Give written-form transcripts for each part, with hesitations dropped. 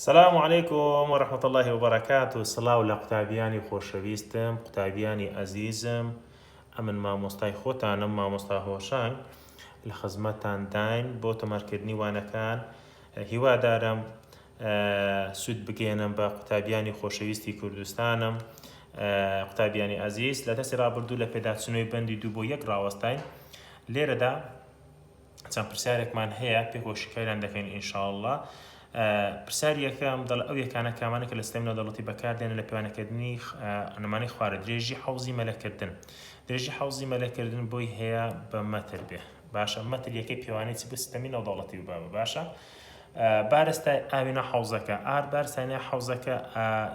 سلام علیکم و رحمة اللە و بەرەکاتو سڵاو لە قوتابیانی خۆشەویستم قوتابیانی ئەزیزم ئەمن مامۆستای خۆتانم مامۆستا هۆشەنگ لە خزمەتتان داین بۆ تۆمارکردنی وانەکان هیوادارم سوود بگەێنم بە قوتابیانی خۆشەویستی کوردستانم قوتابیانی ئەزیز لە دەستی ڕابردوو لە پێداچنەوەی بەندی دوو بۆ یەک ڕاوەستاین لێرەدا چەند پرسیارێکمان هەیە پێکەوە شیکاریان دەکەین ان شاء اللە پرسیاری یەکەم دەڵێ ئەو یەکانە کامانە کە لە سیستەمی نێودەوڵەتی بەکاردێنە لە پێوانەکردنی نمانەی خوارە درێژی حەوزی مەلەکردن درێژی حەوزی مەلەکردن بۆی هەیە بە مەتر بێ باشە مەتر یەکەی پێوانەی چ بە سیستەمی نێودەوڵەتی و بابە باشە بارستای ئاوی ناو حەوزەکە ئار بارستای ناو حەوزەکە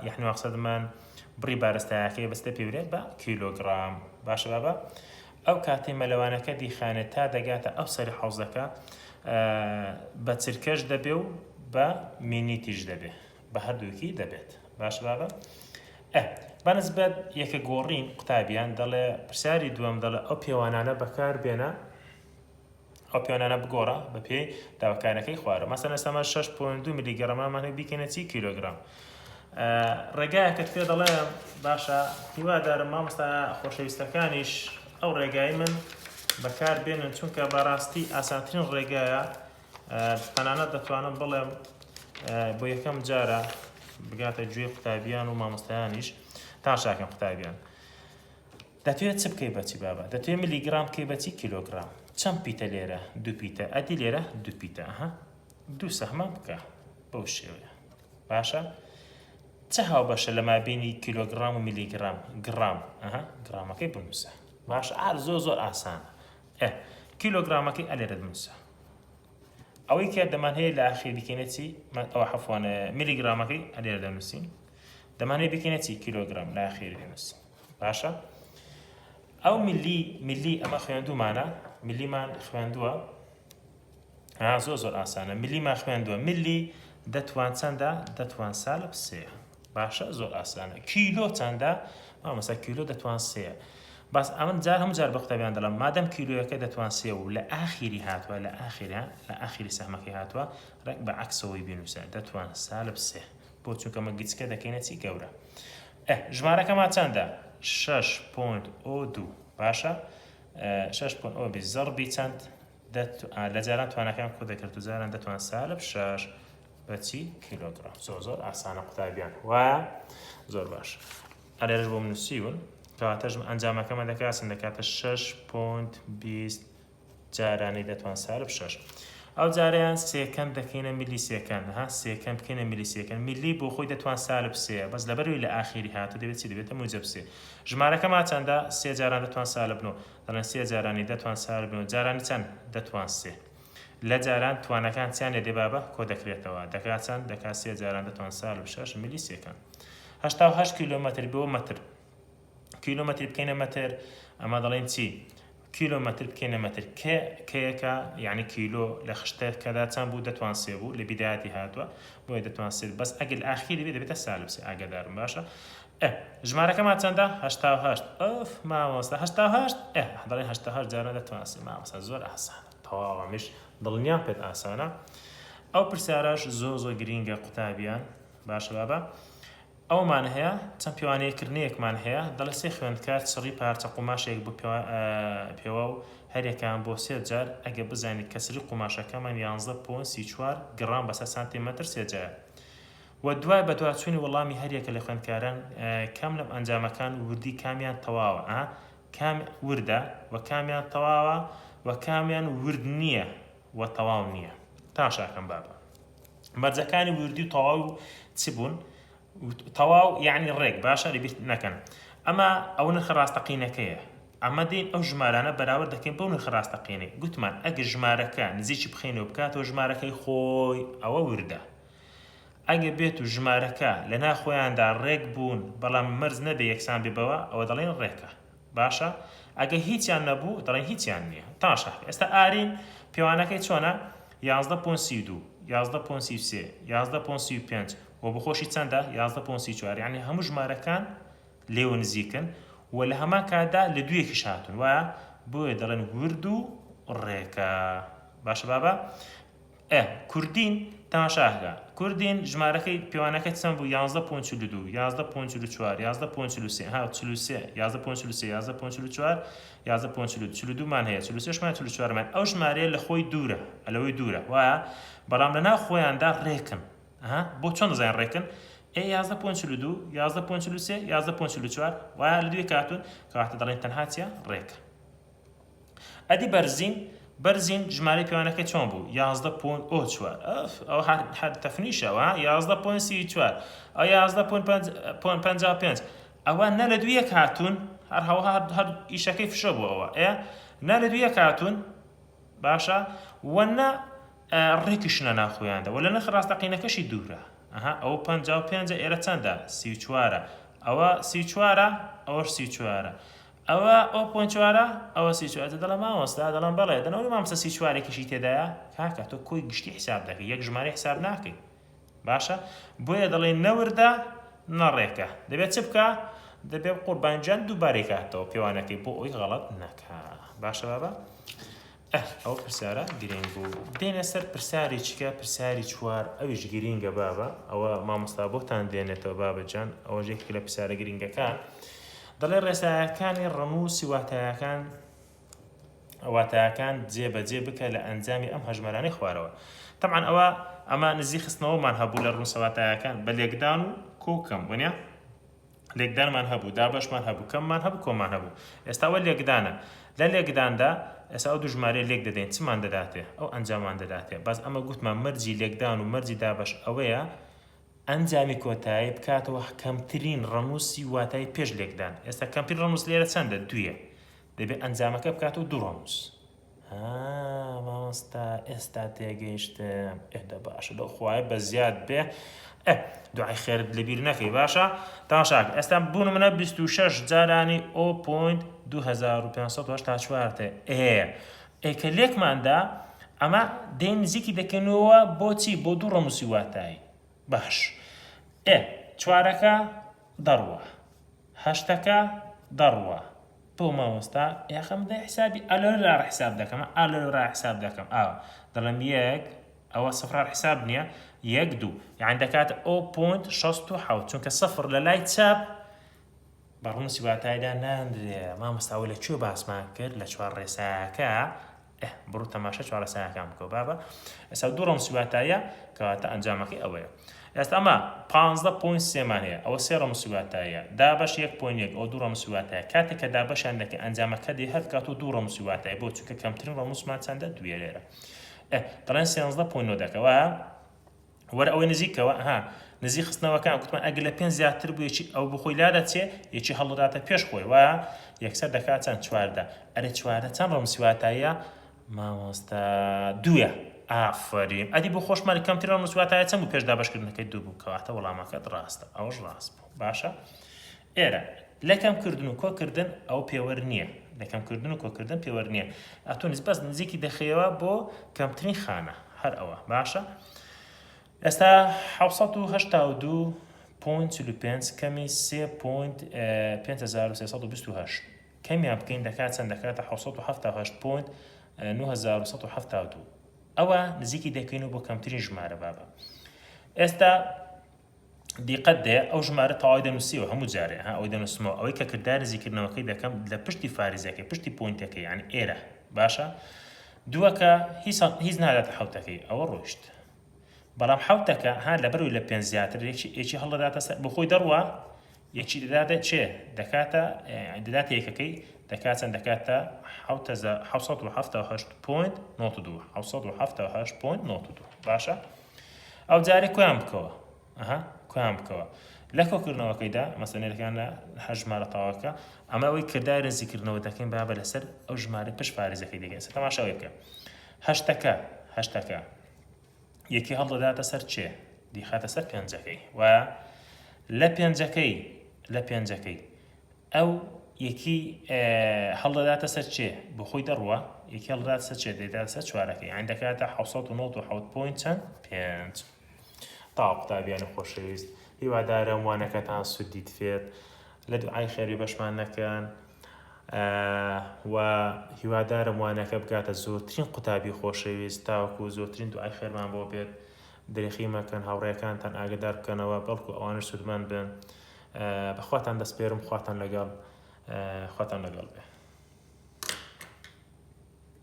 یەعنی مەقسەدمان بڕی بارستایەکەی بەستە پێورێت بە کیلۆگرام باشە بابە ئەو کاتەی مەلەوانەکە دیخانێت تا دەگاتە ئەو سەری حەوزەکە بە چرکەش دەبێ و بە مینیتیش دەبێ بە هەردووکی دەبێت باش بابە ئە بەنسبەت یەکە گۆڕین قوتابیان دەڵێ پرسیاری دووەم دەڵێ ئەو پێوانانە بەکار بێنە ئەو پێوانانە بگۆڕە بە پێی داواکارەکەی خوارە مەسەن ئێستامان 6.2 میلیگراممان هەیە بیکەینە چی کیلۆگرام ڕێگایەکەت پێ دەڵێم باشە هیوادارم مامۆستا خۆشەویستەکانیش ئەو ڕێگای من بەکار بێنن چونکە بەڕاستی ئاسانترین ڕێگایە تەنانەت دەتوانم بڵێم بۆ یەکەم جارە بگاتە گوێی قوتابیان و مامۆستایانیش تاشاکەم قوتابیان دەتوێ چ بکەی بە چی بابە؟ دەتوێ ملیگرام بکەی بە چی کیلۆگرام؟ چەند پیتە لێرە؟ دوو پیتە. ئەدی لێرە دوو پیتە. ئەها دوو سەهمە بکە بەو شێوەیە. باشە؟ چ هاوبەشە لە مابینی کیلۆگرام و میلیگرام؟ گرام. ئەها گرامەکەی بنووسە. باشە ئار زۆر زۆر ئاسانە. ئێ کیلۆگرامەکەی ئەلێرە بنووسە. ئەوەی کە دەمان هەیە لە ئاخیر بیکەینە چی؟ ئەوە حەفوان میلیگرامەکەی ئەلێرە دەنووسین. دەمانەیە بیکەینە چی؟ کیلۆگرام لە ئاخیر دەنووسین. باشە ئەو ملی ملی ئەمە خوێندومانە ملیمان خوێندووە ها زۆر زۆر ئاسانە ملیمان خوێندووە ملی دەتوان چەندە دەتوان سالب سێ باشە زۆر ئاسانە کیلۆ چەندە مامۆستا کیلۆ دەتوان سێ بەس ئەمن جار هەموو جار بە قوتابیان دەڵێم مادەم کیلۆیەکە دەتوان سێ و لە ئاخیری هاتووە لە ئاخیرە لە ئاخیری سەهمەکەی هاتووە ڕێک بە عەکسەوەی بینوسە دەتوان سالب سێ بۆ چونکە مە گچکە دەکەینە چی گەورە ئە ژمارەکەمان چەندە؟ شەش point ئۆ دوو باشە شەش point ئۆ بی زەڕبی چەند لە جاران توانەکان کۆ دەکرد و جاران دەتوان سالب شەش بەچی کیلۆگرام زۆر زۆر ئاسانە قوتابیان وایە زۆر باش ئەلێرەش بۆم نووسیون کەواتەش ئەنجامەکەمە دەکات چەند دەکاتە شەش point 20 جارانی دەتوان سالب شەش. ئەو جارەیان second دەکەینە millisecond ها second بکەینە millisecond میلی بۆ خۆی دەتوان سالب سێ بەس لەبەروی لە ئاخیری هاتو دەبێت چی دەبێتە موجب سێ ژمارەکەما چەندە سێ جاران دەتوان سالب نۆ دەڵێن سێ جارانی دەتوان سالب نۆ جارانی چەند دەتوان سێ لە جاران توانەکان چیان لێ دێ بابە کۆ دەکرێتەوە دەکات چەند دەکات سێ جاران دەتوان سالب شەش millisecond 88 کیلۆمەتر بۆ مەتر کیلۆمەتری بکەینە مەتر ئەمە دەڵێن چی کیلۆمەتر بکەینە مەتر کە کەیەکە یعنی کیلۆ لە خشتەکەدا چەند بوو دەتوان سێ بوو لە بیدایەتی هاتووە بۆیە دەتوان سێ بەس ئەگەر ئاخیری بێ دەبێتە سالب سێ ئاگادارم باشە ئە ژمارەکەمان چەندە 88 ئەف مامۆستا 88 ئە دەڵێن 88 جارە دەتوان سێ مامۆستا زۆر ئاسانە تەواوە میش دڵنیام پێت ئاسانە ئەو پرسیارەش زۆر زۆر گرینگە قوتابیان باشە بابە ئەوەمان هەیە، چەند پێوانەیەکردنەیەکمان هەیە، دەڵێ سێ خوێندکار چڕی پارچە قوماشێک بۆ پێوا و هەریەکەیان بۆ سێ جار، ئەگەر بزانیت کە چڕی قوماشەکەمان یانزە point 34 گڕام بەسەر سانتیمەتر سێجایە و دوای بەدواچوونی وەڵامی هەریەکە لە خوێندکاران کام لەم ئەنجامەکان وردی کامیان تەواوە ئا کام وردە و کامیان تەواوە و کامیان ورد نییە و تەواو نییە تاشاکەم بابە مەرجەکانی وردی و تەواو چ بوون؟ تەواو یعنی ڕێک باشە لەبیرت نەکەن ئەمە ئەو نرخە ڕاستەقینەکەیە ئەمە دێن ئەو ژمارانە بەراورد دەکەین بەو نرخە ڕاستەقینەی گوتمان ئەگەر ژمارەکە نزیکی بخەینەوە بکاتەوە ژمارەکەی خۆی ئەوە وردە ئەگە بێت و ژمارەکە لە ناخۆیاندا ڕێک بوون بەڵام مەرج نەبێ یەکسان بێ بەوە ئەوە دەڵێن ڕێکە باشە ئەگەر هیچیان نەبوو دەڵێن هیچیان نییە تاشا ئێستا ئارین پێوانەکەی چۆنە 11 point 32 11 point 33 11 point 35 و بخۆشی چەندە 11 point 34 یعنی هەموو ژمارەکان لێوە نزیکن و لە هەمان کاتدا لە دوویەکیش هاتوون وایە بۆیە دەڵێن ورد و ڕێکە باشە بابە ئە کوردین. تەماشاکە کوردین ژمارەکەی پێوانەکەی چەند بوو یانزدە point 42 یانزدە point 44 یانزدە point 43 ها 43 یانزدە point 43 یانزدە point 44 یانزدە point 42 42 مان هەیە 43 مان 44 مان ئەو ژمارەیە لە خۆی دوورە لەوەی دوورە وایە بەڵام لە ناو خۆیاندا ڕێکن ها بۆ چۆن دەزانین ڕێکن ئێ یانزدە point 42 یانزدە point 43 یانزدە point 44 وایە لە دوێ کاتون کەواتە دەڵێن تەنها چیە ڕێکە ئەدی بەرزین بەرزین ژمارەی پێوانەکەی چۆن بوو یازدە point ئۆ چوار ئەف ئەوە هەر هەر تەفنیشەوە یازدە point 34 ئەو یازدە point پەنج point 55 ئەوە نە لە دوو یەک هاتوون هەر هەوە هەر هەر ئیشەکەی فشە بوو ئەوە ئێ نە لە دوو یەک هاتوون باشە وە نە ڕێکیشنە ناخۆیاندا وە لە نرخ ڕاستەقینەکەشی دوورە ئەها ئەوە 55 ئێرە چەندە 34 ئەوە 34 ئەوەش 34 ئەوە ئەو point چوارە ئەوە 34 دەڵێم مامۆستا دەڵێم بەڵێ دەنەوەی مامۆستا 34 ێکیشی تێدایە کاکە تۆ کۆی گشتی حساب دەکەی یەک ژمارەی حساب ناکەی باشە بۆیە دەڵێن نەوردە نەڕێکە دەبێت چ بکە دەبێت قوربانجان دووبارەی کاتەوە پێوانەکەی بۆ ئەوی غەڵەت نەکا باشە بابە ئه ئەو پرسیارە گرنگ بوو دێنە سەر پرسیاری چیکە پرسیاری چوار ئەویش گرینگە بابە ئەوە مامۆستا بۆتان دێنێتەوە بابە جان ئەوە یەکێک لە پرسیارە گرنگەکان دەڵێ ڕێسایەکانی ڕەنووسی واتایەکان واتایەکان جێبەجێ بکە لە ئەنجامی ئەم هەژمارانەی خوارەوە تەبعەن ئەوە ئەمە نزیک خستنەوەمان هەبوو لە ڕووسە واتایەکان بە لێکدان و کۆکەم وەنیە لێکدانمان هەبوو دابەشمان هەبوو کەممان هەبوو کۆمان هەبوو ئێستا ئەوە لێکدانە لە لێکداندا ئێستا ئەو دوو ژمارەیە لێک دەدەین چمان دەداتێ ئەو ئەنجامان دەداتێ بەس ئەمە گوتمان مەرجی لێکدان و مەرجی دابەش ئەوەیە ئەنجامی کۆتایی بکاتەوە کەمترین ڕەنووسی واتای پێش لێکدان ئێستا کەمترین ڕەنووس لێرە چەندە دوویە دەبێت ئەنجامەکە بکاتەوە دوو ڕەنووس ها مامۆستا ئێستا تێگەیشتم ئێ دە باشە لەو خوایە بە زیاد بێ ئێ دوعای خێرت لەبیر نەکەی باشە تاشاک ئێستا بوون منە 26 جارانی ئۆ point 2584 تێ ئێ ئێ کە لێکماندا ئەمە دێن نزیکی دەکەنەوە بۆچی بۆ دوو ڕەموسی واتایی باش ئێ چوارەکە دەڕوە هەشتەکە دەڕوا بۆ مامۆستا یاخە من دەی حسابی ئەلۆرا حساب دەکەم ئالۆرا حساب دەکەم ئاوا دەڵێم یەک ئەوە سفرار حساب نییە یەک دوو یان دەکات ئەو point 67 چونکە سفر لە لای چەپ بە ڕوونسی واتایدا ناندرێ مامۆستا ئەوە لە کوێ باسمان کرد لە چوار ڕێسایەکە ئه بڕۆ تەماشای چوارەسایەکان بکە بابە ئێستا دوو ڕەمزی واتایە کەواتە ئەنجامەکەی ئەوەیە ئێستا ئەمە 15 point سێمان هەیە ئەوە سێ ڕەمزی واتایە دابەش یەک point یەک ئەو دوو ڕەمزی واتایە کاتێک کە دابەشیان دەکەی ئەنجامەکە دێ هەر کات و دوو ڕەمزی واتایە بۆ چونکە کەمترین ڕەمزمان چەندە دوویە لێرە دەڵێن 13 point نۆ دەکە وایە وەرە ئەوەی نزیکەوە ها نزیک خستنەوەکان گوتمان ئەگەر لە پێنج زیاتر بوو یەکی ئەو بخۆی لا دەچێ یەکی هەڵدەداتە پێش خۆی وایە یەکسەر دەکات چەند 14 ئەرێ 14 چەند ڕەمزی واتایە مامۆستا دوویە ئافرین ئەدی بۆ خۆشمان کەمتر ڕەمز واتایە چەند بوو پێش دابەشکردنەکەی دوو بوو کەواتە وەڵامەکەت ڕاستە ئەوەش ڕاست بوو باشە ئێرە لە کەمکردن و کۆکردن ئەو پێوەر نییە لە کەمکردن و کۆکردن پێوەر نییە ئەتۆ بەس نزیکی دەخەیەوە بۆ کەمترین خانە هەر ئەوە باشە ئێستا 1970 point 45 کەمی 3 point 5328 کەمیان بکەین دەکات چەند دەکاتە 1970 point 9172 ئەوە نزیکی دەکەین و بۆ کەمترین ژمارە بابە ئێستا دیقەت دێ ئەو ژمارە تەواوی دەنووسیەوە هەموو جارێ ها ئەوەی دەنووسمەوە ئەوەی کە کردار نزیکردنەوەکەی دەکەم لە پشتی فارزەکەی پشتی point ەکەی یعنی ئێرە باشە دووەکە هیچ هیچ ناداتە حوتەکەی ئەوە ڕۆیشت بەڵام حوتەکە ها لەبەرەوەی لە پێنج زیاتر یەکی یەکی هەڵدەداتە سەر بۆ خۆی دەڕوا یەکی دەداتە چێ دەکاتە دەداتە یەکەکەی دەکات چەند دەکاتە 1970 point 92 1970 point 92 باشە ئەو جارێ کۆیان بکەوە ئەها کۆیان بکەوە لە کۆکردنەوەکەیدا مەسەنەکان لە هەر ژمارە تەواوەکە ئەمە ئەوەی کرداری نزیکردنەوە دەکەین بابە لەسەر ئەو ژمارە پشت فارزەکەی دەکەین ئێستا تەماشاوی بکە هەشتەکە هەشتەکە یەکی هەڵدەداتە سەر چێ دیخاتە سەر پێنجەکەی و لە پێنجەکەی لە پێنجەکەی ئەو یەکی هەڵدەداتە سەر چێ بۆ خۆی دەڕوا یەکی هەڵدات سەر چێ دەیدات سەر چوارەکەی یان دەکاتە 1970 point چەند پێنج تا قوتابیانی خۆشەویست هیوادارم وانەکەتان سوودیت فێت لە دوعای خێری بەشمان نەکەن و هیوادارم وانەکە بگاتە زۆرترین قوتابی خۆشەویست تاوەکو زۆرترین دوعای خێرمان بۆ بێت. درێخی مەکەن هاوڕێکانتان ئاگدار بکەنەوە بەڵکو ئەوانش سوودمەند بن. بەخواتان دەسپێرم خواتان لەگەڵ خواتان لەگەڵ بێ.